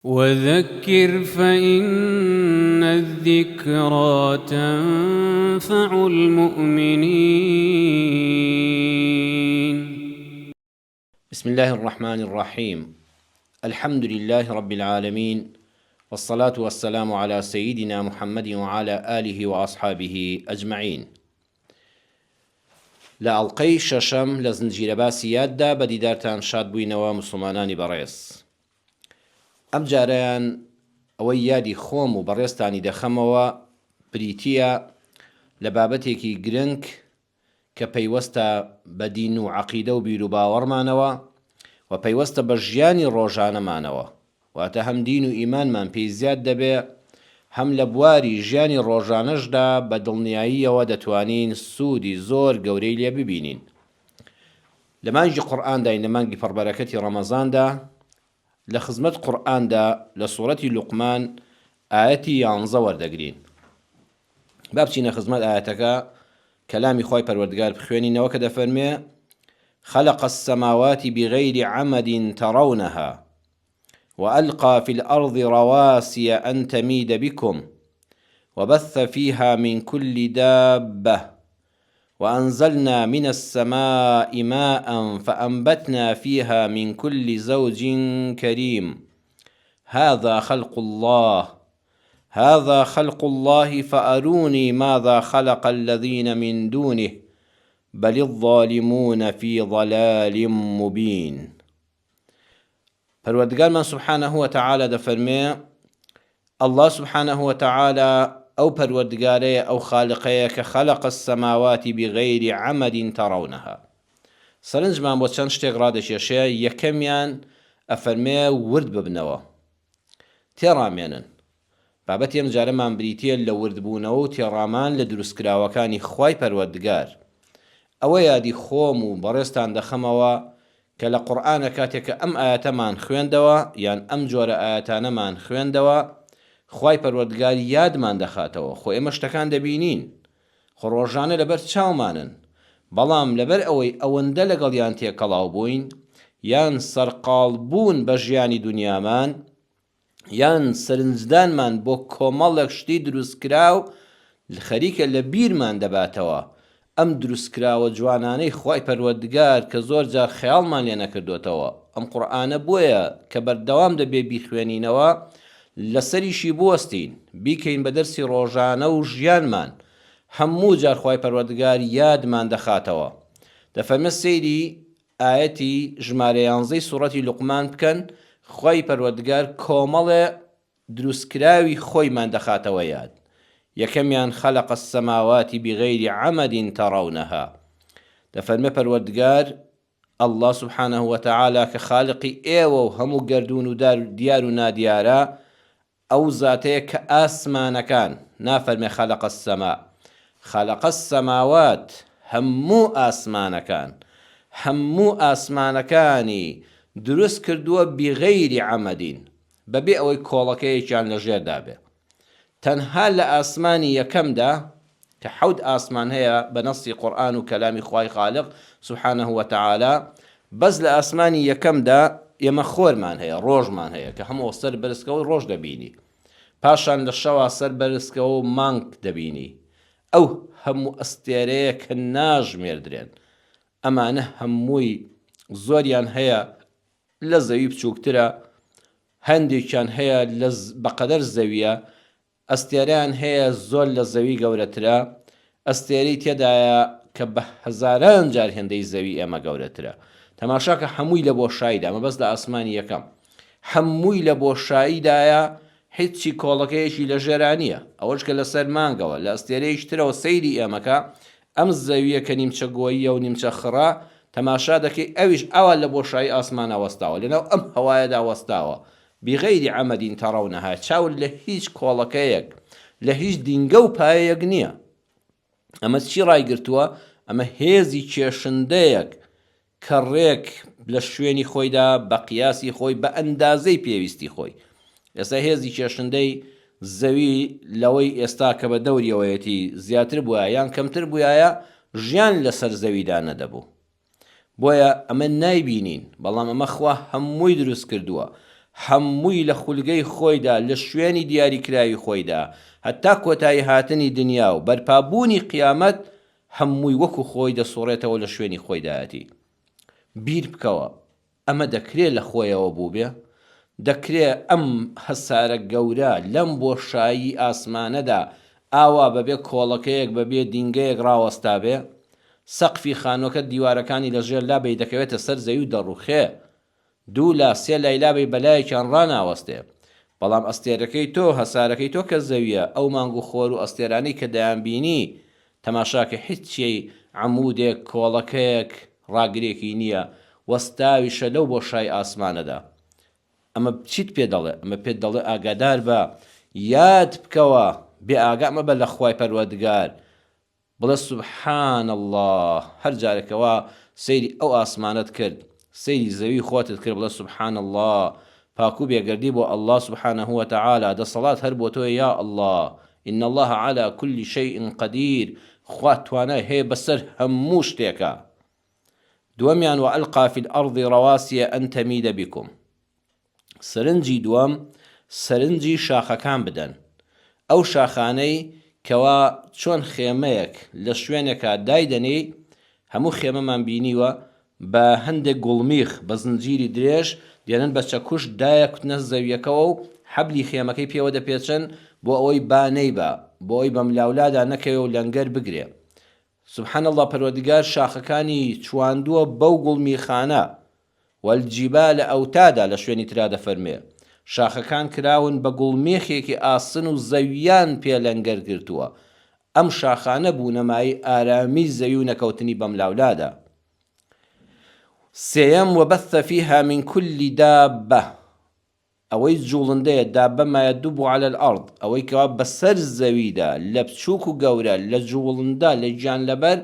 وذکر فإن الذکری تنفع المؤمنین. بسم اللە الرحمن الرحیم الحمد للە رب العالمین والصلاة والسلام علی سیدنا محمد وعلی آله وأصحابه اجمعین لە ئەڵقەی شەشەم لە زنجیرە باسی یاددا بە دیدارتان شاد بووینەوە موسڵمانانی بەڕێز ئەم جارەیان ئەوەی یادی خۆم و بەڕێزتانی دەخەمەوە بریتییە لە بابەتێکی گرنگ کە پەیوەستە بە دین و عەقیدە و بیروباوەڕمانەوە و پەیوەستە بە ژیانی ڕۆژانەمانەوە، واتە هەم دین و ئیمانمان پێی زیاد دەبێ، هەم لە بواری ژیانی ڕۆژانەشدا بە دڵنیاییەوە دەتوانین سوودی زۆر گەورەی لێ ببینین. لە مانگی قورئانداین لە مانگی پڕبەرەکەتی ڕەمەزاندا لە خزمەت قورئاندا لە سوڕەتی لوقمان ئایەتی یانزە وەردەگرین با بچینە خزمەت ئایەتەکە کەلامی خوای پەروەردگار بخوێنینەوە کە دەفەرمێ خلق السماوات بغير عمد ترونها وألقى في الأرض رواسي أن تميد بكم وبث فيها من كل دابة وأنزلنا من السماء ماء فأنبتنا فيها من كل زوج كريم هذا خلق الله هذا خلق الله فأروني ماذا خلق الذين من دونه بل الظالمون في ضلال مبين پەروەردگارمان سبحانە وتعالی دەفەرموێ، اللە سبحانە وتعالی ئەو پەروەردگارەیە ئەو خالقەیە کە خلق السماوات بغیر عمد ترونها سەرنجمان بۆ چەند شتێک ڕادەکێشێ یەکەمیان ئەفەرمێ ورد ببنەوە تێڕامێنن بابەتی ئەم جارەمان بریتیە لە وردبوونەوە و تێڕامان لە دروستکراوەکانی خوای پەروەردگار ئەوە یادی خۆم و بەڕێزتان دەخەمەوە کە لە قورئانە کاتێک کە ئەم ئایەتەمان خوێندەوە یان ئەم جۆرە ئایەتانەمان خوێندەوە خوای پەروەردگار یادمان دەخاتەوە خۆ ئێمە شتەکان دەبینین خۆ ڕۆژانە لەبەر چاومانن بەڵام لەبەر ئەوەی ئەوەندە لەگەڵیان تێکەڵاو بووین یان سەرقاڵ بوون بە ژیانی دونیامان یان سەرنجدانمان بۆ کۆمەڵێک شتی دروستکراو خەریکە لە بیرمان دەباتەوە ئەم دروستکراوە جوانانەی خوای پەروەردگار کە زۆر جار خەیاڵمان لێ نەکردۆتەوە ئەم قورئانە بۆیە کە بەردەوام دەبێ بیخوێنینەوە لەسەریشی بوەستین بیکەین بە دەرسی ڕۆژانە و ژیانمان هەموو جار خوای پەروەردگار یادمان دەخاتەوە دەفەرمێ سەیری ئایەتی ژمارە یانزەی سوڕەتی لوقمان بکەن، خوای پەروەردگار کۆمەڵێ دروستکراوی خۆیمان دەخاتەوە یاد، یەکەمیان خلق السماوات بغیر عمد ترونها، دەفەرمێ پەروەردگار اللە سبحانە وتعالی کە خالقی ئێوە و هەموو گەردوون و دار دیار و نادیارە ئەو زاتەیە کە ئاسمانەکان، نافەرمێ خلق السماء، خلق السماوات، هەموو ئاسمانەکان، هەموو ئاسمانەکانی دروست کردووە بغیر عمد، بەبێ ئەوەی کۆڵەکەیەکیان لە ژێردا بێ. تەنها لە ئاسمانی یەکەمدا کە حەوت ئاسمان هەیە بە نەسی قورئان و کەلامی خوای خالق سبحانە وتعالی، بەس لە ئاسمانی یەکەمدا ئێمە خۆرمان هەیە، ڕۆژمان هەیە کە هەموو سەر بەرزکەوە ڕۆژ دەبینی، پاشان لە شەوا سەر بەرزکەوە و مانگ دەبینی، ئەو هەموو ئەستێرەیە کە ناژمێردرێن، ئەمانە هەمووی زۆریان هەیە لە زەوی بچووکترە، هەندێکیان هەیە لە بەقەدەر زەویە، ئەستێرەیان هەیە زۆر لە زەوی گەورەترە، ئەستێرەی تێدایە کە بە هەزاران جار هێندەی زەوی ئێمە گەورەترە. تەماشاکە هەمووی لە بۆشاییدا، مەبەست لە ئاسمانی یەکەم، هەمووی لە بۆشاییدایە، هیچی کۆڵەکەیەکی لە ژێرا نییە، ئەوەش کە لەسەر مانگەوە، لە ئەستێرەیەکی ترەوە سەیری ئێمەکە، ئەم زەوییە کە نیمچە گۆییە و نیمچە خڕە، تەماشا دەکەی ئەویش ئاوا لە بۆشایی ئاسمانا وەستاوە، لەناو ئەم هەوایەدا وەستاوە، بغیر عمد ترونها، چاوت لە هیچ کۆڵەکەیەک، لە هیچ دینگە و پایەیەک نییە. ئەمە چی ڕایگرتووە؟ ئەمە هێزی کێشندەیەک کە ڕێک لە شوێنی خۆیدا بە قیاسی خۆی بە ئەندازەی پێویستی خۆی. ئێستا هێزی کێشندەی زەوی لەوەی ئێستا کە بە دەوریەوەیەتی زیاتر بوایە یان کەمتر بوایە ژیان لەسەر زەویدا نەدەبوو. بۆیە ئەمە نایبینین بەڵام ئەمە خوا هەمووی دروست کردووە. هەمووی لە خولگەی خۆیدا لە شوێنی دیاریکراوی خۆیدا هەتا کۆتایی هاتنی دنیا و بەرپابوونی قیامەت هەمووی وەکو خۆی دەسوڕێتەوە لە شوێنی خۆیدایەتی. بیر بکەوە ئەمە دەکرێ لە خۆیەوە بووبێ؟ دەکرێ ئەم هەسارە گەورە لەم بۆشایی ئاسمانەدا ئاوا بەبێ کۆڵەکەیەک بەبێ دینگەیەک ڕاوەستابێ؟ سەقفی خانووەکەت دیوارەکانی لە ژێر لابەی دەکەوێتە سەر زەوی و دەڕووخێ. دوو لا سێ لای لابەی بەلایەکیان ڕاناوەستێ. بەڵام ئەستێرەکەی تۆ، هەسارەکەی تۆ کە زەوییە، ئەو مانگ و خۆر و ئەستێرانەی کە دەیانبینی، تەماشاکە هیچی عەموودێک، کۆڵەکەیەک، ڕاگرێکی نییە، وەستاویشە لەو بۆشای ئاسمانەدا. ئەمە چیت پێ دەڵێ؟ ئەمە پێت دەڵێ ئاگادار بە، یاد بکەوە، بێ ئاگا مەبە لە خوای پەروەردگار، بڵێ سبحان اللە هەر جارێک کەوا سەیری ئەو ئاسمانەت کرد سەیری زەوی خۆتت کرد بڵێ سبحان اللە پاکو بێگەردی بۆ اللە سبحانە وتعالی دەسەڵات هەر بۆ تۆیە یا اللە ان اللە علی کل شیء قدیر خوا توانای هەیە بەسەر هەموو شتێکا دووەمیان وألقی فی الارض رواسی ان تمید بکم سەرنجی دووەم، سەرنجی شاخەکان بدەن. ئەو شاخانەی کەوا چۆن خێمەیەک لە شوێنێکا دایدەنێی، هەموو خێمەمان بینیوە بە هەندێک گوڵمیخ بە زنجیری درێژ دێنن بە چەکوش دایەکوتنە زەویەکەوە و حەبلی خێمەکەی پێوە دەپێچن بۆ ئەوەی با نەیبا، بۆ ئەوەی بەملاولادا نەکەوێ و لەنگەر بگرێ. سبحان اللە پەروەردگار شاخەکانی چواندووە بەو گوڵمیخانە، والجبال اوتادا لە شوێنی ترا دەفەرموێ شاخەکان کراون بە گوڵمێخێکی ئاسن و زەویان پێ لەنگەر گرتووە، ئەم شاخانە بوونە مایەی ئارامی زەوی و نەکەوتنی بەملاولادا. سێیەم، وبث فیها من کل دابە، ئەوەی جوڵندەیە، دابە ما یدب علی الارض، ئەوەی کەوا بەسەر زەویدا لە بچوک و گەورە، لە جوڵندە، لە گیانلەبەر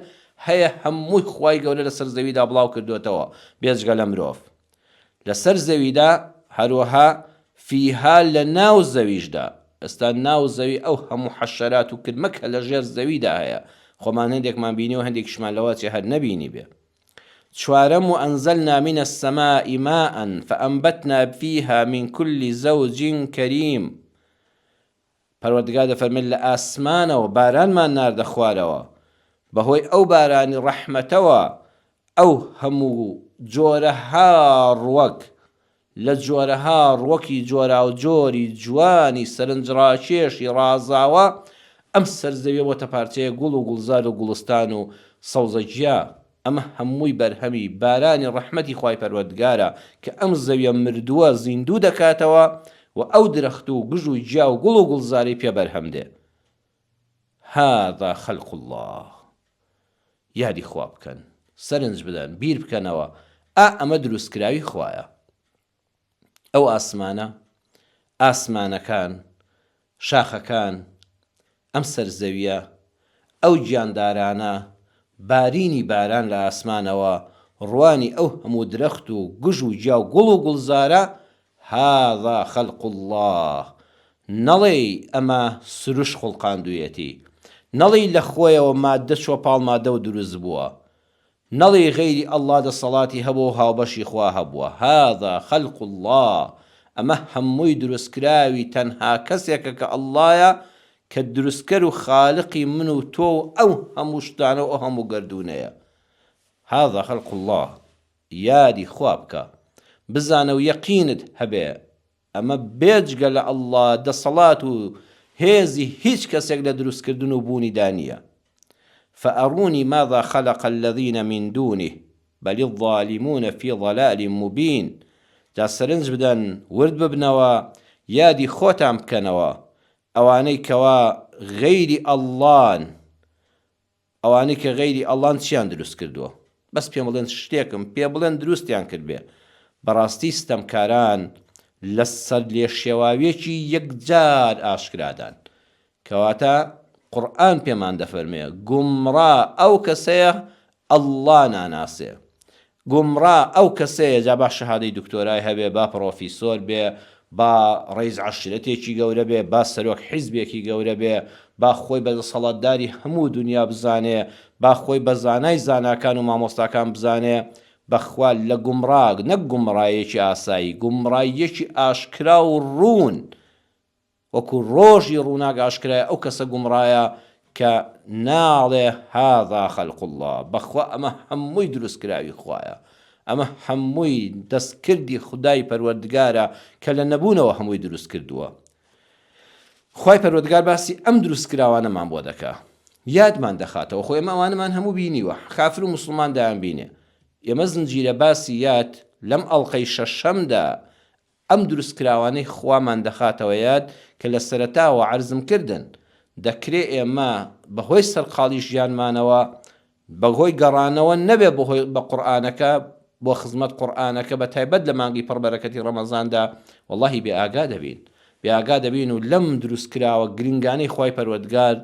هەیە هەمووی خوای گەورە لەسەر زەویدا بڵاو کردۆتەوە بێجگە لە مرۆڤ لەسەر زەویدا، هەروەها فیها لە ناو زەویشدا، ئێستا ناو زەوی ئەو هەموو حەشەرات و کرمە کە لە ژێر زەویدا هەیە خۆمان هەندێکمان بینیوە هەندێکیشمان لەوەچێ هەر نەبینیبێ. چوارەم، وانزلنا من السماء ماء فانبتنا فیها من کل زوج کریم، پەروەردگار دەفەرمێت لە ئاسمانەوە بارانمان ناردە خوارەوە، بەهۆی ئەو بارانی ڕەحمەتەوە ئەو هەموو جۆرەها ڕوەک لە جۆرەها ڕوەکی جۆراوجۆری جوانی سەرنجڕاکێشی ڕازاوە، ئەم سەر زەویە بۆتە پارچەیەک گوڵ و گوڵزار و گوڵستان و سەوزەگیا، ئەمە هەمووی بەرهەمی بارانی ڕەحمەتی خوای پەروەردگارە کە ئەم زەویە مردووە زیندوو دەکاتەوە و ئەو درەخت و گژ و گیا و گوڵ و گوڵزارەی پێ بەرهەم دێ. هذا خلق اللە یادی خوا بکەن سەرنج بدەن بیر بکەنەوە ئا ئەمە دروستکراوی خوایە ئەو ئاسمانە ئاسمانەکان شاخەکان ئەم سەرزەویە ئەو گیاندارانە بارینی باران لە ئاسمانەوە ڕوانی ئەو هەموو درەخت و گژ و گیا و گوڵ و گوڵزارە هذا خلق اللە نەڵێی ئەمە سروشت خوڵقاندویەتی، نەڵێی لە خۆیەوە ماددە چوە پاڵ ماددە و دروست بووە، نەڵێی غەیری اللە دەسەڵاتی هەبوە و هاوبەشی خوا هەبووە، هذا خلق اللە ئەمە هەمووی دروستکراوی تەنها کەسێکە کە اللە یە کە دروستکەر و خالقی من و تۆ و ئەو هەموو شتانە و ئەو هەموو گەردوونەیە، هذا خلق اللە یادی خوا بکە بزانە و یەقینت هەبێ ئەمە بێجگە لە اللە دەسەڵات و هێزی هیچ کەسێک لە دروستکردن و بوونیدا نییە فأرونی ماذا خلق الذین من دونه بل الظالمون فی ضلال مبین جا سەرنج بدەن ورد ببنەوە یادی خۆتان بکەنەوە ئەوانەی کەوا غەیری اللەن ئەوانەی کە غەیری ئەڵڵان چیان دروست کردووە؟ بەس پێم بڵێن شتێکم پێ بڵێن دروستیان کردبێ. بەڕاستی ستەمکاران لە سەرلێشێواویەکی یەکجار ئاشکرادان. کەواتە قورئان پێمان دەفەرموێ گومڕا ئەو کەسەیە اللە ناناسێ. گومڕا ئەو کەسەیە جا با شەهادەی دکتۆرای هەبێ با پڕۆفیسۆر بێ با ڕەیس عەشرەتێکی گەورە بێ با سەرۆک حیزبێکی گەورە بێ با خۆی بە دەسەڵاتداری هەموو دونیا بزانێ با خۆی بە زانای زاناکان و مامۆستاکان بزانێ. بەخوا لە گومڕا نەک گومڕایەکی ئاسایی گومڕاییەکی ئاشکرا و ڕوون وەکو ڕۆژی ڕووناک ئاشکرایە ئەو کەسە گومڕایە کە ناڵێ هذا خلق اللە بەخوا ئەمە هەمووی دروستکراوی خوایە ئەمە هەمووی دەستکردی خودای پەروەردگارە کە لە نەبوونەوە هەمووی دروست کردووە خوای پەروەردگار باسی ئەم دروستکراوانەمان بۆ دەکا یادمان دەخاتەوە خۆ ئێمە ئەوانەمان هەموو بینیوە کافر و موسڵمان دایان بینێ ئێمە زنجیرە باسی یاد لەم ئەڵقەی شەشەمدا ئەم دروستکراوانەی خوامان دەخاتەوە یاد کە لە سەرەتاوە عەرزم کردن دەکرێ ئێمە بەهۆی سەرقاڵی ژیانمانەوە بەهۆی گەڕانەوە نەبێ بەهۆی بە قورئانەکە بۆ خزمەت قورئانەکە بە تایبەت لە مانگی پڕ بەرەکەتی ڕەمەزاندا وەڵاهی بێ ئاگا دەبین بێ ئاگا دەبین و لەم دروستکراوە گرنگانەی خوای پەروەردگار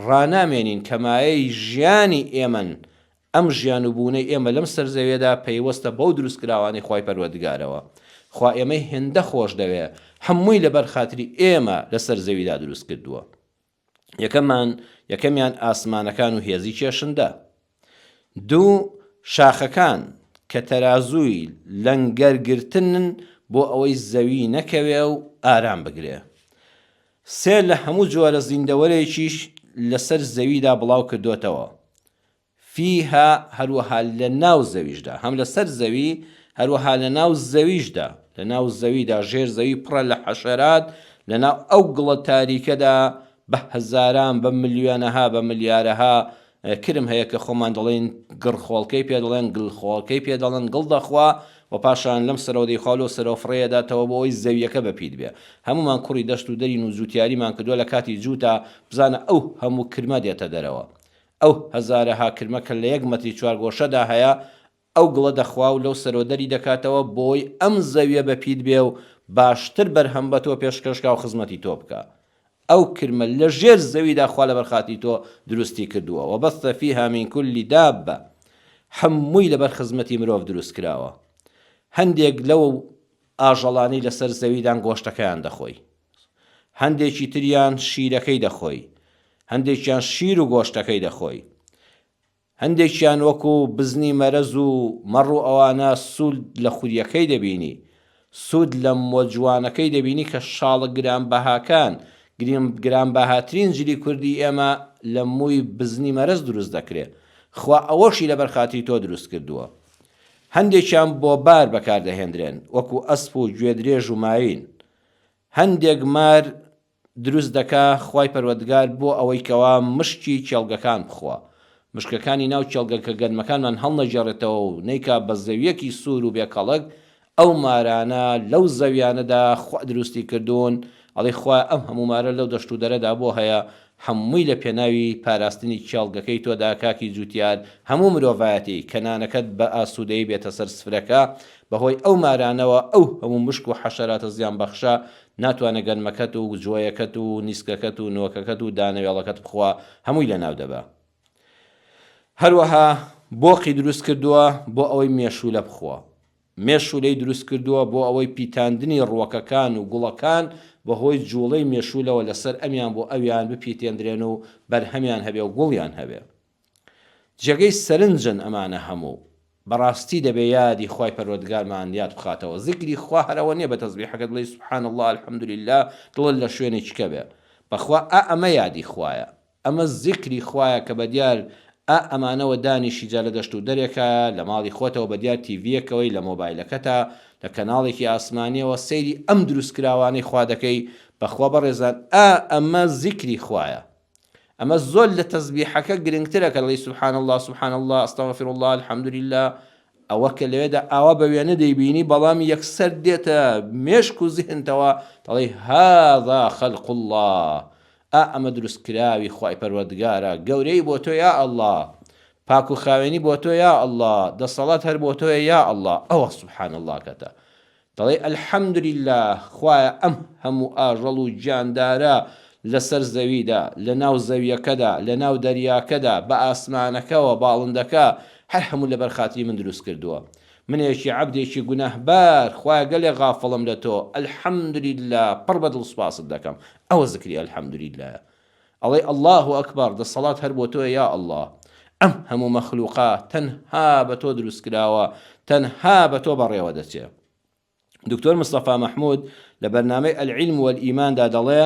ڕانامێنین کە مایەی ژیانی ئێمەن ئەم ژیان و بوونەی ئێمە لەم سەر زەویەدا پەیوەستە بەو دروستکراوانەی خوای پەروەردگارەوە. خوا ئێمەی هێندە خۆش دەوێ هەمووی لەبەر خاتری ئێمە لەسەر زەویدا دروست کردووە. یەکەمان یەکەمیان ئاسمانەکان و هێزی کێشندە. دوو، شاخەکان کە تەرازووی لەنگەر گرتنن بۆ ئەوەی زەوی نەکەوێ و ئارام بگرێ. سێ، لە هەموو جۆرە زیندەوەرێکیش لەسەر زەویدا بڵاو کردۆتەوە. فیها هەروەها لە ناو زەویشدا، هەم لە سەر زەوی هەروەها لە ناو زەویشدا، لە ناو زەویدا ژێر زەوی پڕە لە حەشەرات، لە ناو ئەو گڵە تاریکەدا بە هەزاران بە ملیۆنەها بە ملیارەها کرم هەیە کە خۆمان دەڵێین گڕخۆڵکەی پێ دەڵێن گلخۆڵکەی پێ دەڵێن گڵ دەخوا و پاشان لەم سەرەوە دەیخوا و لەو سەرەوە فڕێیەداتەوە بۆ ئەوەی زەویەکە بەپیت بێ. هەموومان کوڕی دەشت و دەرین و جووتیاریمان کردووە لە کاتی جووتا بزانە ئەو هەموو کرمە دێتە دەرەوە. ئەو هەزارەها کرمە کە لە یەک مەتری چوارگۆشەدا هەیە، ئەو گڵە دەخوا و لەو سەرەوە دەری دەکاتەوە بۆی ئەم زەویە بەپیت بێ و باشتر بەرهەم بە تۆ پێشکەش کا و خزمەتی تۆ بکا. ئەو کرمە لە ژێر زەویدا خوا لەبەر خاتری تۆ دروستی کردووە، وبث فیها من کل دابە، هەمووی لەبەر خزمەتی مرۆڤ دروست کراوە. هەندێک لەو ئاژەڵانەی لەسەر زەویدان گۆشتەکەیان دەخۆی. هەندێکی تریان شیرەکەی دەخۆی، هەندێکیان شیر و گۆشتەکەی دەخۆی، هەندێکیان وەکو بزنی مەرەز و مەڕ و ئەوانە سوود لە خوریەکەی دەبینی، سوود لە مووە جوانەکەی دەبینی کە شاڵە گرانبەهاکان، گرانبەهاترین جلی کوردی ئێمە لە مووی بزنی مەرەز دروست دەکرێ، خوا ئەوەشی لەبەر خاتری تۆ دروست کردووە. هەندێکیان بۆ بار بەکاردەهێندرێن وەکو ئەسپ و گوێدرێژ و ماین، هەندێک مار دروست دەکا خوای پەروەردگار بۆ ئەوەی کەوا مشکی کێڵگەکان بخوا مشکەکانی ناو کێڵگە کە گەنمەکانمان هەڵنەگێڕێتەوە و نەیکا بە زەویەکی سوور و بێ کەڵک ئەو مارانە لەو زەویانەدا خوا دروستی کردوون ئەڵێی خوایە ئەم هەموو مارە لەو دەشت و دەرەدا بۆ هەیە هەمووی لە پێناوی پاراستنی کێڵگەکەی تۆدا کاکی جوتیار هەموو مرۆڤایەتی کە نانەکەت بە ئاسوودەیی بێتە سەر سفرەکە بەهۆی ئەو مارانەوە ئەو هەموو مشک و حەشەراتە زیانبەخشە ناتوانێ گەنمەکەت و جۆیەکەت و نیسکەکەت و نۆکەکەت و دانەوێڵەکەت بخوا هەمووی لەناو دەبا. هەروەها بۆقی دروست کردووە بۆ ئەوەی مێشوولە بخوا. مێشوولەی دروست کردووە بۆ ئەوەی پیتاندنی ڕووەکەکان و گوڵەکان بەهۆی جووڵەی مێشوولەوە لەسەر ئەمیان بۆ ئەویان بپیتێندرێن و بەرهەمیان هەبێ و گوڵیان هەبێ. جێگەی سەرنجن ئەمانە هەموو. بەڕاستی دەبێ یادی خوای پەروەردگارمان یاد بخاتەوە زیکری خوا هەر ئەوە نیە بە تەزبیحەکەت بڵێی سبحان اللە الحمدللە دڵت لە شوێنێکی کە بێ بەخوا ئا ئەمە یادی خوایە ئەمە زیکری خوایە کە بەدیار ئا ئەمانەوە دانیشی جا لە دەشت و دەرێکایە لە ماڵی خۆتەوە بەدیار تیڤیەکەوەی لە مۆبایلەکەتا لە کەناڵێکی ئاسمانیەوە سەیری ئەم دروستکراوانەی خوا دەکەی بەخوا بەڕێزان ئا ئەمە زیکری خوایە ئەمە زۆر لە تەزبیحەکە گرنگترە کە دەڵێی سبحان اللە سبحان اللە استغفر اللە الحمدللە ئەوە کە لەوێدا ئاوا بە وێنە دەیبینی بەڵام یەکسەر دێتە مێشک و زهنتەوە دەڵێی هذا خلق اللە ئا ئەمە دروستکراوی خوای پەروەردگارە گەورەی بۆ تۆ یا اللە پاک و خاوێنی بۆ تۆ یا اللە دەسەڵات هەر بۆ تۆیە یا اللە ئەوە سبحان اللە کەتە دەڵێی الحمدللە خوایە ئەم هەموو ئاژەڵ و گیاندارە لەسەر زەویدا لەناو زەویەکەدا لەناو دەریاکەدا بە ئاسمانەکەوە باڵندەکە هەر هەموو لەبەر خاتری من دروست کردووە منێکی عەبدێکی گوناهبار خوایە گەلێ غافڵم لە تۆ الحمدللە پڕ بە دڵ سوپاست دەکەم ئەوە زکری الحمدللەیە ئەڵێی اللە اکبر دەسەڵات هەر بۆ تۆیە یا اللە. ئەم هەموو مەخلوقە تەنها بە تۆ دروست کراوە، تەنها بە تۆ بەڕێوە دەچێ. دکتۆر مستەفا مەحمود لە بەرنامەی العلم والایمان دا دەڵێ،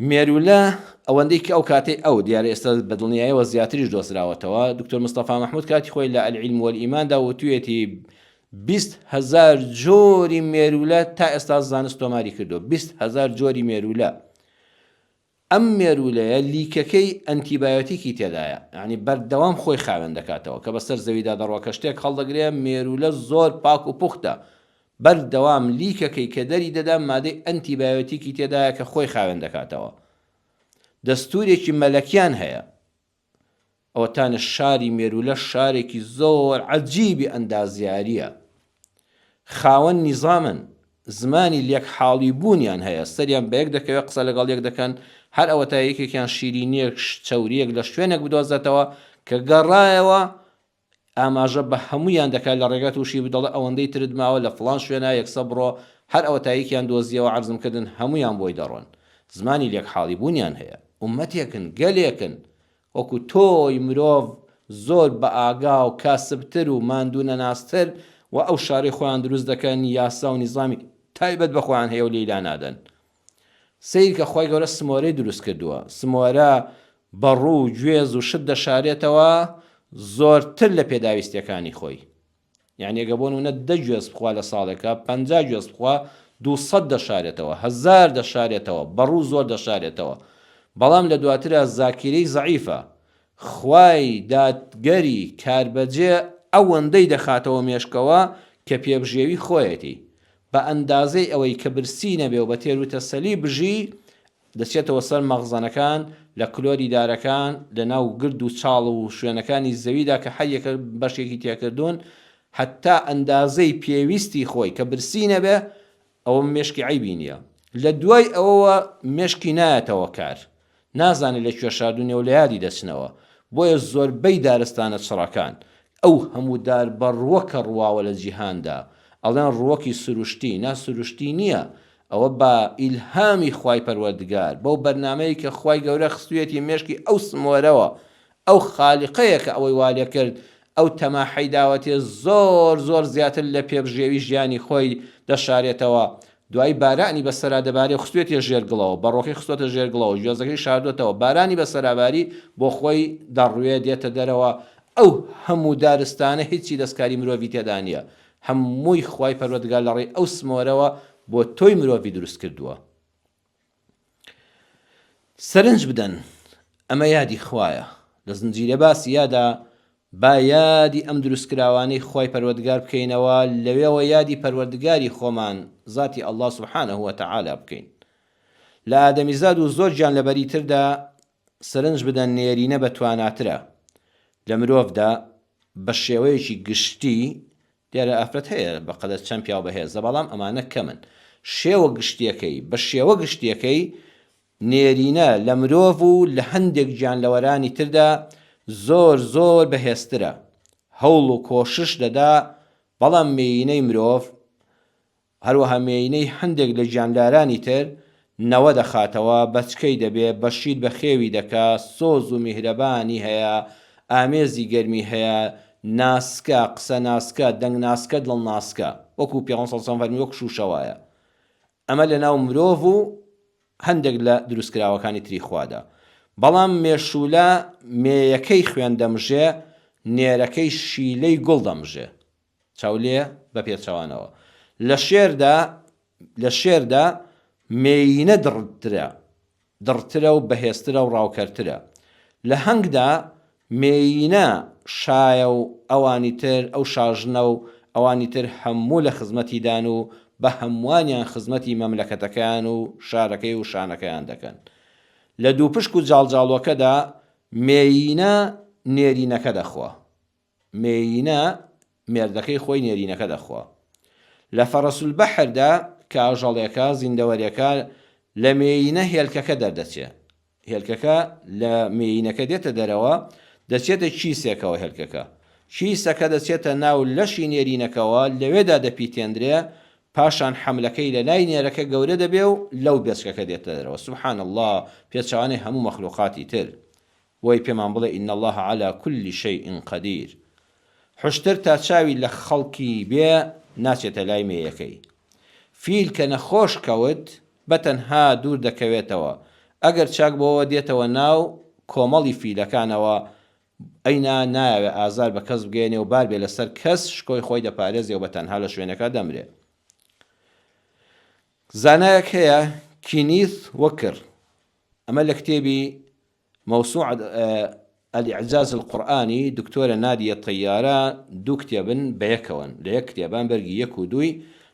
مێروولە ئەوەندەی کە ئەو کاتەی ئەو، دیارە ئێستا بە دڵنیایەوە زیاتریش دۆزراوەتەوە، دکتۆر مستەفا مەحمود کاتی خۆی لە العلم والایمان دا وتویەتی 20 هەزار جۆری مێروولە تا ئێستا زانست تۆماری کردووە، 20 هەزار جۆری مێروولە. ئەم مێروولەیە لیکەکەی ئەنتیبایۆتیکی تێدایە، یانی بەردەوام خۆی خاوێن دەکاتەوە، کە بەسەر زەویدا دەڕوا کە شتێک هەڵدەگرێ، مێروولە زۆر پاک و پوختە، بەردەوام لیکەکەی کە دەری دەدا مادەی ئەنتیبایۆتیکی تێدایە کە خۆی خاوێن دەکاتەوە. دەستوورێکی مەلەکیان هەیە. ئەوەتانە شاری مێروولە شارێکی زۆر عەجیبی ئەندازیارییە. خاوەن نیزامن، زمانی لێک حاڵی بوونیان هەیە، سەریان بەیەک دەکەوێ قسە لەگەڵ یەک دەکەن، هەر ئەوەتا یەکێکیان شیرینییەک، چەورییەک لە شوێنێک بدۆزێتەوە، کە گەڕایەوە ئاماژە بە هەموویان دەکات لە ڕێگا تووشی بوو دەڵێ ئەوەندەی ترت ماوە لە فڵان شوێنا یەکسەر بڕۆ هەر ئەوەتا یەکیان دۆزیەوە عەرزم کردن هەموویان بۆی دەڕۆن زمانی لێک حاڵی بوونیان هەیە ئوممەتێکن گەلێکن وەکو تۆی مرۆڤ زۆر بە ئاگا و کاسبتر و ماندوو نەناستر و ئەو شارەی خۆیان دروست دەکەن یاسا و نیزامی تایبەت بە خۆیان هەیە و لێی لانادەن سەیرکە خوای گەورە سمۆرەی دروست کردووە سمۆرە بەڕوو و گوێز و شت دەشارێتەوە زۆرتر لە پێداویستیەکانی خۆی یعنی ئەگە بۆ نمونە دە گوێز بخوا لە ساڵێکا 50 گوێز بخوا 200 دەشارێتەوە هەزار دەشارێتەوە بەڕوو زۆر دەشارێتەوە بەڵام لە دواترا زاکیرەی زەعیفە خوای دادگەری کاربەجێ ئەوەندەی دەخاتەوە مێشکەوە کە پێبژێوی خۆیەتی بە ئەندازەی ئەوەی کە برسی نەبێ و بە تێروتەسەلی بژی، دەچێتەوە سەر مەخزەنەکان، لە کلۆری دارەکان، لە ناو گرد و چاڵ و شوێنەکانی زەویدا کە هەر یەکە بەشێکی تێکردوون، هەتا ئەندازەی پێویستی خۆی کە برسی نەبێ، ئەوە مێشکی عەیبی نییە. لە دوای ئەوەوە مێشکی نایەتەوە کار. نازانێ لە کوێ شاردوونیە و لە یادی دەچنەوە. بۆیە زۆربەی دارستانە چڕەکان، ئەو هەموو دار بەڕووە کە ڕواوە لە جیهاندا، ئەڵێن ڕووەکی سروشتی، نا سروشتی نییە، ئەوە بە ئیلهامی خوای پەروەردگار، بەو بەرنامەیەی کە خوای گەورە خستوویەتی مێشکی ئەو سمۆرەوە، ئەو خالیقەیە کە ئەوەی وا لێکرد، ئەو تەماحەی داوەتێ زۆر زۆر زیاتر لە پێبژێوی ژیانی خۆی دەشارێتەوە، دوایی بارانی بەسەرا دەبارێ و خستوێتیە ژێر گڵەوە، بەڕۆکەی خستۆتە ژێر گڵەوە، گوێزەکەی شاردۆتەوە، بارانی بەسەرا باری، بۆ خۆی دەڕوێ دێتە دەرەوە، ئەو هەموو دارستانە هیچی دەستکاری مرۆڤی تێدا نیە، هەمووی خوای پەروەردگار لەڕێی ئەو سمۆرەوە بۆ تۆی مرۆڤی دروست کردووە. سەرنج بدەن ئەمە یادی خوایە لە زنجیرە باسی یادا با یادی ئەم دروستکراوانەی خوای پەروەردگار بکەینەوە لەوێوە یادی پەروەردگاری خۆمان زاتی اللە سبحانە وتعالی بکەین لە ئادەمیزاد و زۆر گیانلەبەری تردا سەرنج بدەن نێرینە بە تواناترە لە مرۆڤدا بە شێوەیەکی گشتی دیارە ئافرەت هەیە بە قەدەر چەند پیاو بەهێزە بەڵام ئەمانە کەمن شێوە گشتیەکەی بە شێوە گشتیەکەی نێرینە لە مرۆڤ و لە هەندێک گیانلەوەرانی تردا زۆر زۆر بەهێزترە هەوڵ و کۆشش دەدا بەڵام مێینەی مرۆڤ هەروەها مێینەی هەندێک لە گیاندارانی تر نەوە دەخاتەوە، بەچکەی دەبێ، بە شیر بەخێوی دەکا، سۆز و میهرەبانی هەیە، ئامێزی گەرمی هەیە، ناسکە، قسە ناسکە، دەنگ ناسکە، دڵ ناسکە. وەکوو پێغەمبەر صلی اللە علیە و سلم فەرمووی وەک شووشە وایە. ئەمە لە ناو مرۆڤ و هەندێک لە دروستکراوەکانی تری خوادا. بەڵام مێشوولە مێیەکەی خوێن دەمژێ، نێرەکەی شیلەی گوڵ دەمژێ. چاو لێ بە پێچەوانەوە. لە شێردا لە شێردا مێیینە دڕترە دڕترە و بەهێزترە و ڕاوکەرترە. لە هەنگدا مێیینە شایە و ئەوانی تر ئەو شاژنە و ئەوانی تر هەموو لە خزمەتیدان و بە هەمووانیان خزمەتی مەملەکەتەکەیان و شارەکەی و شانەکەیان دەکەن. لە دووپشک و جاڵجاڵۆکەدا مێیینە نێرینەکە دەخوا. مێیینە مێردەکەی خۆی نێرینەکە دەخوا. لە فەرەسولبەحردا کە ئاژەڵێکە، زیندەوەرێکە، لە مێیینە هێلکەکە دەردەچێ. هێلکەکە لە مێیینەکە دێتە دەرەوە، دەچێتە کیسێکەوە هێلکەکە. کیسەکە دەچێتە ناو لەشی نێرینەکەوە، لەوێدا دەپیتێندرێ، پاشان حەملەکەی لە لای نێرەکە گەورە دەبێ و لەو بێچکەکە دێتە دەرەوە. سبحان اللە، پێچەوانەی هەموو مەخلوقاتی تر. بۆی پێمان بڵێ ان اللە علی کل شیء قدیر. حوشتر تا چاوی لە خەڵکی بێ ناچێتە لای مێیەکەی. فیل کە نەخۆش کەوت بە تەنها دوور دەکەوێتەوە، ئەگەر چاک بۆوە دێتەوە ناو کۆمەڵی فیلەکانەوە، ئەینا نایەوێ ئازار بە کەس بگەیەنێ و بار بێ لەسەر کەس، شکۆی خۆی دەپارێزێ و بە تەنها لە شوێنەکە دەمرێ. زانایەک هەیە کینیث وکر، ئەمە لە کتێبی، موسوعە الاعجاز القرآنی، دکتۆرە نادیە تەیارە، دوو کتێبن بەیەکەوەن، لە یەک کتێبان بەرگی یەک و دووی،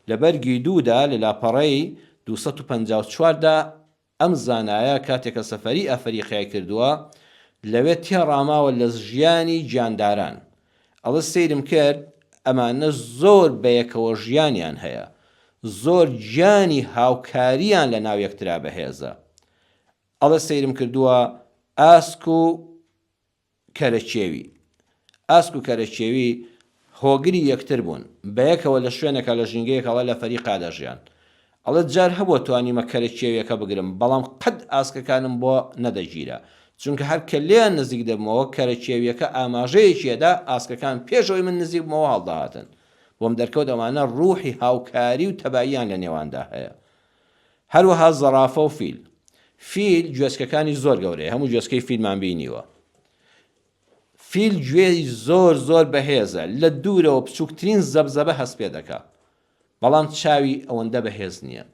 لە بەرگی دوودا لە لاپەڕەی 254 دا ئەم زانایە کاتێ کە سەفەری ئەفەریقیای کردووە لەوێ تێڕاماوە لە ژیانی گیانداران ئەڵێ سەیرم کرد ئەمانە زۆر بەیەکەوە ژیانیان هەیە زۆر گیانی هاوکاریان لە ناو یەکترا بەهێزە ئەڵێ سەیرم کردووە ئاسک و کەرەکێوی. ئاسک و کەرەکێوی هۆگری یەکتر بوون. بەیەکەوە لە شوێنێکا لە ژینگەیەک ئەڵێ لە فەریقا دەژیان. ئەڵێ جار هەبووە توانیومە کەرەکێویەکە بگرم، بەڵام قەت ئاسکەکانم بۆ نەدەگیرا. چونکە هەر کە لێیان نزیک دەبمەوە کەرەکێویەکە ئاماژەیەکی ئەدا، ئاسکەکان پێش ئەوەی من نزیک بمەوە هەڵدەهاتن. بۆم دەرکەوت ئەمانە ڕووحی هاوکاری و تەباییان لە نێواندا هەیە. هەروەها زەڕافە و فیل. فیل گوێچکەکانی زۆر گەورەیە، هەموو گوێچکەی فیلمان بینیوە. فیل گوێی زۆر زۆر بەهێزە، لە دوورەوە بچووکترین زەبزەبە هەست پێ دەکا، بەڵام چاوی ئەوەندە بەهێز نییە.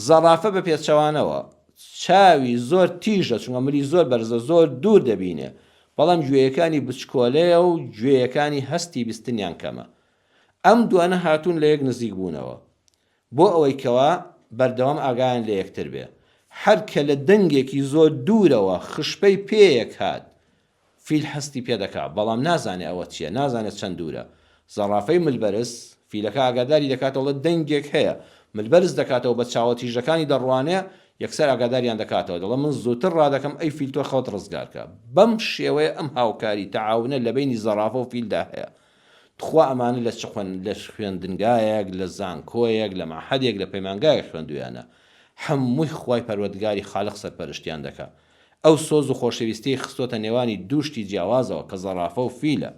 زەڕافە بە پێچەوانەوە، چاوی زۆر تیژە، چونکە ملی زۆر بەرزە، زۆر دوور دەبینێ، بەڵام گوێیەکانی بچکۆلەیە و گوێیەکانی هەستی بیستنیان کەمە. ئەم دوانە هاتوون لە یەک نزیک بوونەوە. بۆ ئەوەی کەوا بەردەوام ئاگایان لە یەکتر بێ. هەر کە لە دەنگێکی زۆر دوورەوە خشپەی پێیەک هات، فیل هەستی پێ دەکا، بەڵام نازانێ ئەوە چییە، نازانێ چەند دوورە. زەڕافەی ملبەرز، فیلەکە ئاگاداری دەکاتەوە، دەڵێ دەنگێک هەیە. ملبەرز دەکاتەوە، بە چاوە تیژەکانی دەڕوانێ، یەکسەر ئاگاداریان دەکاتەوە، دەڵێ من زووتر ڕادەکەم، ئەی فیل تۆ خۆت ڕزگار کە. بەم شێوەیە ئەم هاوکاری، تەعاونە، لە بەینی زەڕافە و فیلدا هەیە. تخوا ئەمانە لە چ لە خوێندنگایەک لە زانکۆیەک لە مەعهەدێک لە پەیمانگایەک خوێندویانە هەمووی خوای پەروەردگاری خالق سەرپەرشتیان دەکا ئەو سۆز و خۆشەویستیەی خستۆتە نێوانی دوو شتی جیاوازەوە کە زەڕافە و فیلە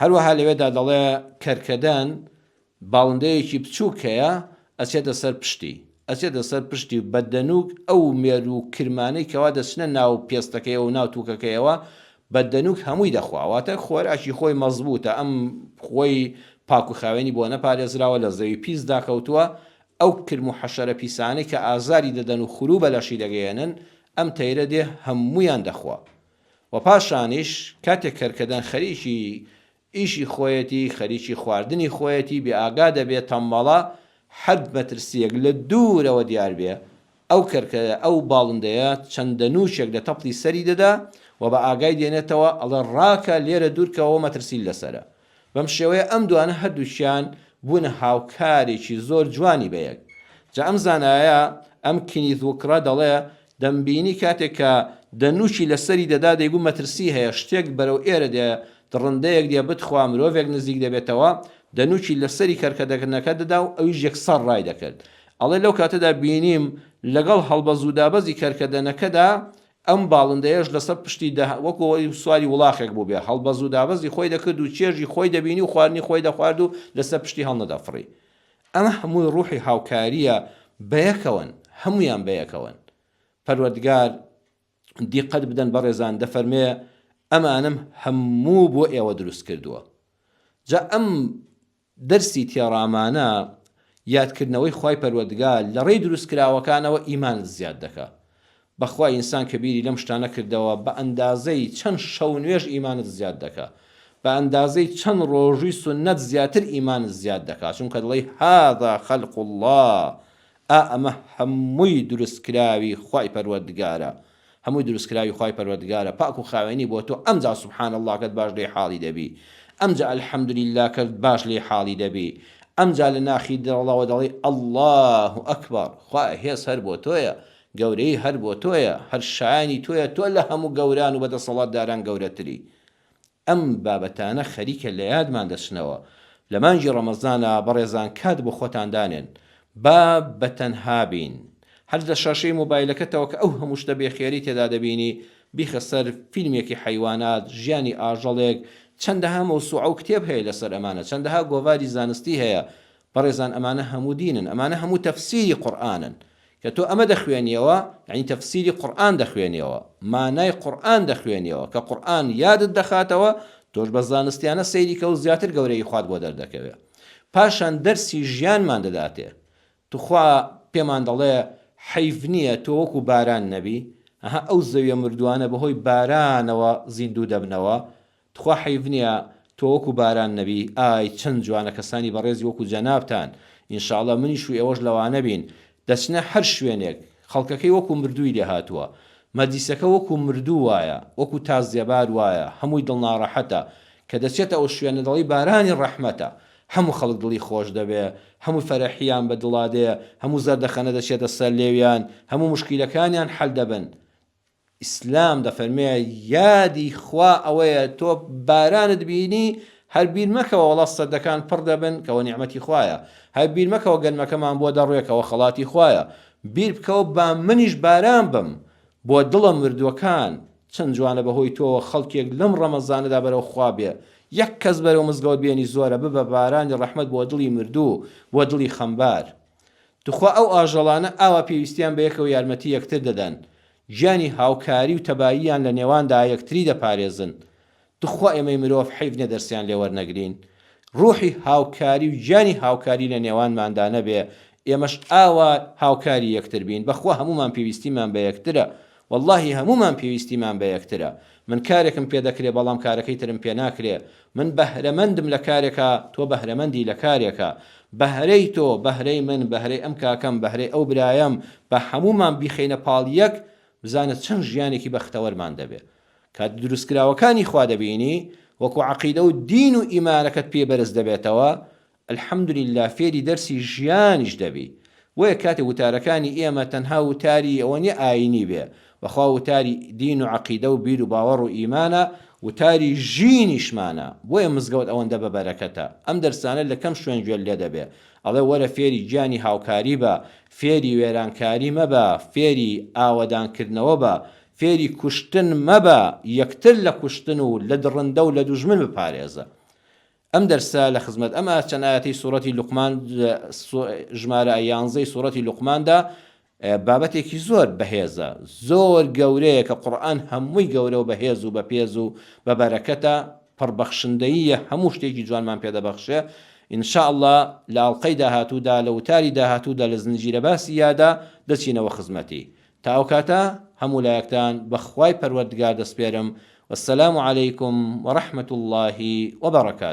هەروەها لەوێدا دەڵێ کەرکەدەن باڵندەیەکی بچووک هەیە ئەچێتە سەر پشتی ئەچێتە سەر پشتی و بە دەنووک ئەو مێروو و کرمانەی کەوا دەچنە ناو پێستەکەیەوە و ناو تووکەکەیەوە بە دەنووک هەمووی دەخوا واتە خۆراکی خۆی مەزبووتە ئەم خۆی پاک و خاوێنی بۆ نەپارێزراوە لە زەوی پیسدا کەوتووە ئەو کرم و حەشەرە پیسانەی کە ئازاری دەدەن و خوروو بە لەشی دەگەیەنن ئەم تەیرە دێ هەموویان دەخوا و پاشانیش کاتێک کەرکەدەن خەریکی ئیشی خۆیەتی، خەریکی خواردنی خۆیەتی، بێ ئاگا دەبێ، تەمبەڵە، هەر مەترسییەک لە دوورەوە دیار بێ، ئەو کەرکە، ئەو باڵندەیە چەند دەنووکێک لە تەپڵی سەری دەدا و بە ئاگای دێنێتەوە، ئەڵێ ڕاکە، لێرە دوور کەوەوە مەترسیت لەسەرە. بەم شێوەیە ئەم دوانە هەردووکیان بوونە هاوکارێکی زۆر جوانی بە یەک. جا ئەم زانایە، ئەم کینیث وکڕە دەڵێ، دەمبینی کاتێک کە دەنووکی لە سەری دەدا دەیگوت مەترسی هەیە، شتێک بەرەو ئێرە دێ، دڕندەیەک دێ بتخوا، مرۆڤێک نزیک دەبێتەوە، دەنووکی لە سەری کەرکەدەکردنەکە دەدا و ئەویش یەکسەر ڕای دەکرد. ئەڵێ لەو کاتەدا بینیم لەگەڵ هەڵبەزودابەزی کەرکەدەنەکەدا ئەم باڵندەیەش لەسەر پشتی دە وەکو ئەوەی سواری وڵاخێک بووبێ هەڵبەزودابەزی خۆی دەکرد و چێژی خۆی دەبینی و خواردنی خۆی دەخوارد و لەسەر پشتی هەڵنەدەفڕی. ئەمە هەمووی ڕوحی هاوکارییە بەیەکەوەن هەموویان بەیەکەوەن پەروەردگار دیقەت بدەن بەڕێزان دەفەرمێ ئەمانەم هەموو بۆ ئێوە دروست کردووە جا ئەم دەرسی تێڕامانە یادکردنەوەی خوای پەروەردگار لە ڕێی دروستکراوەکانەوە ئیمانت زیاد دەکا بەخوا ئینسان کە بیری لەم شتانە کردەوە بە ئەندازەی چەند شەو نوێژ ئیمانت زیاد دەکا بە ئەندازەی چەند ڕۆژوی سوننەت زیاتر ئیمانت زیاد دەکا چونکە دەڵێی هذا خلق اللە ئا ئەمە هەمووی دروستکراوی خوای پەروەردگارە هەمووی دروستکراوی خوای پەروەردگارە پاک و خاوێنی بۆ تۆ ئەمجا سبحان اللە کەت باش لێی حاڵی دەبی ئەمجا الحمدللە کەت باش لێی حاڵی دەبی ئەمجا لە ناخی دڵەوە دەڵێی اللە اکبر خوایە هێز هەر بۆ تۆیە گەورەیی هەر بۆ تۆیە، هەر شایانی تۆیە، تۆ لە هەموو گەوران و بەدەسەڵاتداران گەورەتری. ئەم بابەتانە خەریکە لە یادمان دەچنەوە. لە مانگی ڕەمەزانا بەڕێزان کات بۆ خۆتان دانێن. با بە تەنها بین. هەر لە شاشەی مۆبایلەکەتەوە کە ئەو هەموو شتە بێ خێرەی تێدا دەبینی، بیخە سەر فیلمێکی حەیوانات، ژیانی ئاژەڵێک، چەندەها مەوسوعە و کتێب هەیە لەسەر ئەمانە، چەندەها گۆڤاری زانستی هەیە، بەڕێزان ئەمانە هەموو دینن، ئەمانە هەموو تەفسیری قورئانن، کە تۆ ئەمە دەخوێنیەوە یانی تەفسیری قورئان دەخوێنیەوە، مانای قورئان دەخوێنیەوە، کە قورئان یادت دەخاتەوە تۆش بە زانستیانە سەیری کە و زیاتر گەورەیی خوات بۆ دەردەکەوێ. پاشان دەرسی ژیانمان دەداتێ، توخوا پێمان دەڵێ حەیف نییە تۆ وەکو باران نەبی؟ ئەها ئەو زەویە مردووانە بەهۆی بارانەوە زیندوو دەبنەوە، تخوا حەیف نییە تۆ وەکو باران نەبی؟ ئای چەند جوانە کەسانی بەڕێزی وەکو جەنابتان، ان شاء اللە منیش و ئێوەش لەوانە بین، دەچنە هەر شوێنێک خەڵکەکەی وەکو مردووی لێهاتووە، مەجلیسەکە وەکو مردوو وایە، وەکو تازیەبار وایە، هەمووی دڵناڕەحەتە، کە دەچێتە ئەو شوێنە دەڵێی بارانی ڕەحمەتە، هەموو خەڵک دڵی خۆش دەبێ، هەموو فەرەحیان بە دڵا دێ، هەموو زەردەخەنە دەچێتە سەر لێویان، هەموو موشکیلەکانیان حەل دەبن. ئیسلام دەفەرموێ یادی خوا ئەوەیە تۆ بارانت بینی هەر بیر مەکەوە وەڵا سەدەکان پڕ دەبن کەوە نیعمەتی خوایە، هەر بیر مەکەوە گەنمەکەمان بۆ دەڕوێ کەوە خەڵاتی خوایە، بیر بکەوە با منیش باران بم بۆ دڵە مردووەکان، چەند جوانە بەهۆی تۆوە خەڵکێک لەم ڕەمەزانەدا بەرەو خوا بێ، یەک کەس بەرەو مزگەوت بێنی زۆرە، ببە بارانی ڕەحمەت بۆ دڵی مردوو، بۆ دڵی خەمبار. توخوا ئەو ئاژەڵانە ئاوا پێویستیان بەیەکەوە یارمەتی یەکتر دەدەن، گیانی هاوکاری و تەباییان لە نێواندا یەکتری دەپارێزن، توخوا ئێمەی مرۆڤ حەیف نیە دەرسیان لێ وەرنەگرین؟ ڕوحی هاوکاری و گیانی هاوکاری لە نێوانماندا نەبێ ئێمەش ئاوا هاوکاری یەکتر بین بەخوا هەموومان پێویستیمان بە یەکترە وەڵاهی هەموومان پێویستیمان بە یەکترە من کارێکم پێ دەکرێ بەڵام کارەکەی ترم پێ ناکرێ من بەهرەمەندم لە کارێکا تۆ بەهرەمەندی لە کارێکا بەهرەی تۆ بەهرەی من بەهرەی ئەم کاکەم بەهرەی ئەو برایم با هەموومان بیخەینە پاڵ یەک بزانە چەند ژیانێکی بەختەوەرمان دەبێ کات دروستکراوەکانی خوا دەبینی وەکو عەقیدە و دین و ئیمانەکەت پێ بەرز دەبێتەوە الحمدللە فێری دەرسی ژیانیش دەبی بۆیە کاتێ وتارەکانی ئێمە تەنها وتاری ئەوە نیە ئاینی بێ بەخوا وتاری دین و عەقیدە و بیر و باوەڕ و ئیمانە وتاری ژینیشمانە بۆیە مزگەوت ئەوەندە بە بەرەکەتە ئەم دەرسانە لە کەم شوێن گوێت لێ دەبێ ئەڵێ وەرە فێری گیانی هاوکاری بە فێری وێرانکاری مەبە فێری ئاوەدانکردنەوە بە فێری کوشتن مەبە، یەکتر لە کوشتن و لە دڕندە و لە دوژمن بپارێزە. ئەم دەرسە لە خزمەت ئەم چەند ئایەتەی سوڕەتی لوقمان ژمارە یانزەی سوڕەتی لوقماندا بابەتێکی زۆر بەهێزە، زۆر گەورەیە کە قورئان هەمووی گەورە و بەهێز و بەپێز و بە بەرەکەتە، پڕ بەخشندەییە هەموو شتێکی جوانمان پێ دەبەخشێ. ان شاء اللە لە ئەڵقەی داهاتوودا لە وتاری داهاتوودا لە زنجیرە باسی یادا دەچینەوە خزمەتی. تا ئەو کاتە هەموو لایەکتان بە خوای پەروەردگار دەسپێرم والسلام علیکم ورحمە اللە وبرکاته.